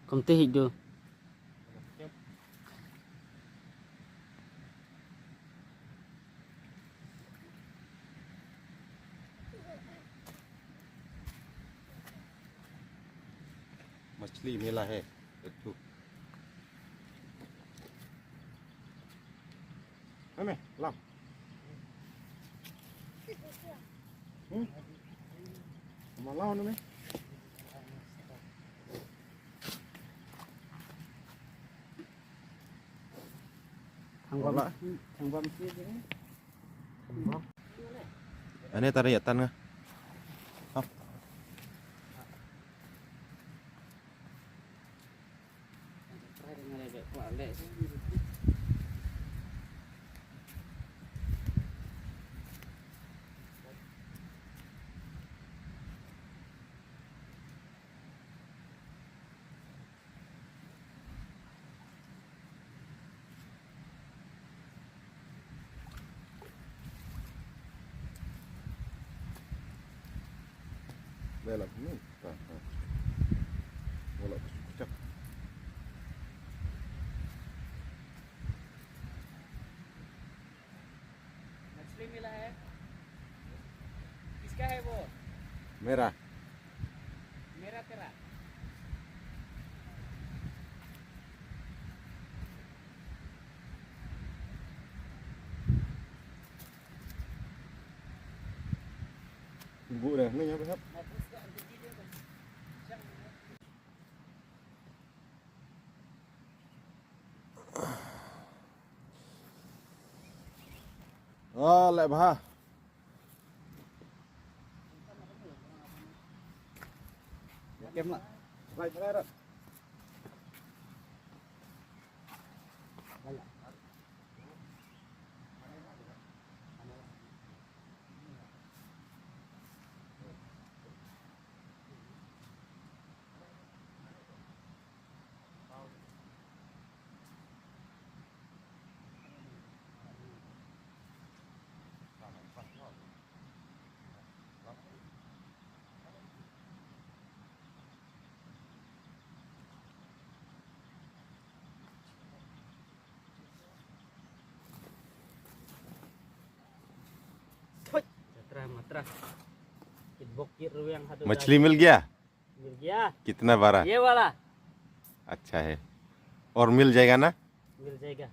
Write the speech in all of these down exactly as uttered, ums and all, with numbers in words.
Kumta hi du. मछली मेला है, देखो। Ame, lam. Hmm? Ame, lam, ame. Thang bam, thang bam si ni. Thang bam. Ane tara ya tan nga. Ha. Belok ni. Ha, ha. Belok ke situ. मछली मिला है। किसका है वो? मेरा। मेरा तेरा। Bụi này, nó nhắm hấp. Ơ, lẹ bà. Kem lắm. Vai, vai, vai. मछली मिल गया? मिल गया। कितना बड़ा? ये वाला। अच्छा है। और मिल जाएगा ना? मिल जाएगा।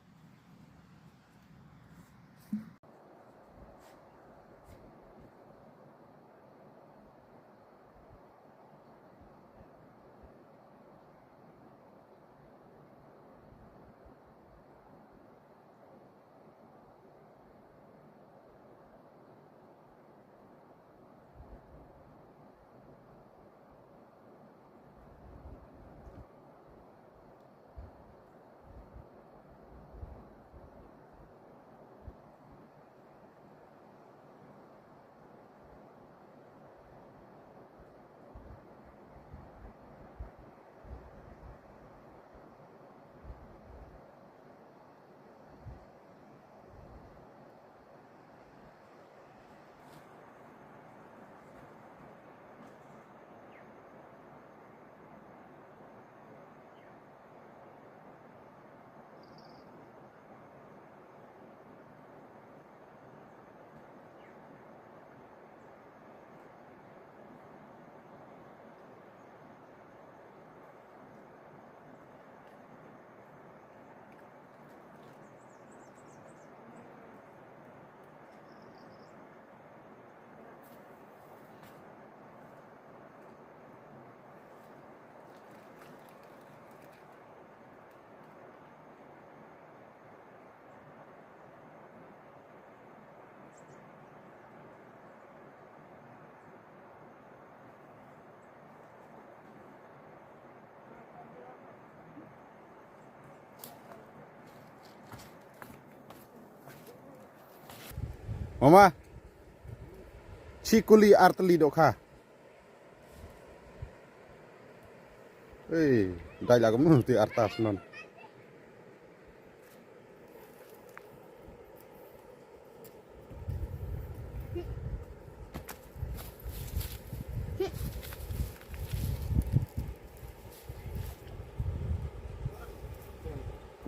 Mama, chikuli artali dokha. Ei, dai lagam nu ti artas non.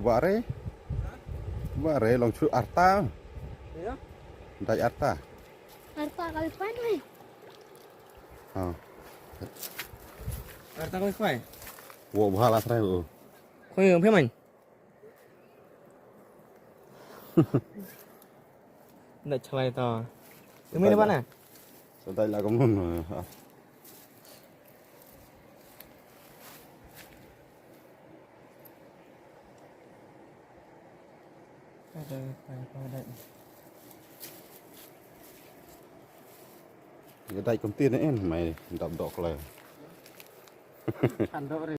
Ba re. Ba re long chu arta. Dai arta. Arta kali pan hai. Ha. Arta kali pan. Wo bhala srai wo. Khoi phe man. Nda chalai to. Umi na bana. Sadai la kamun. Ada pai pai dai. Ye dai kumti ne en mai dap dok lai. Kan dok re.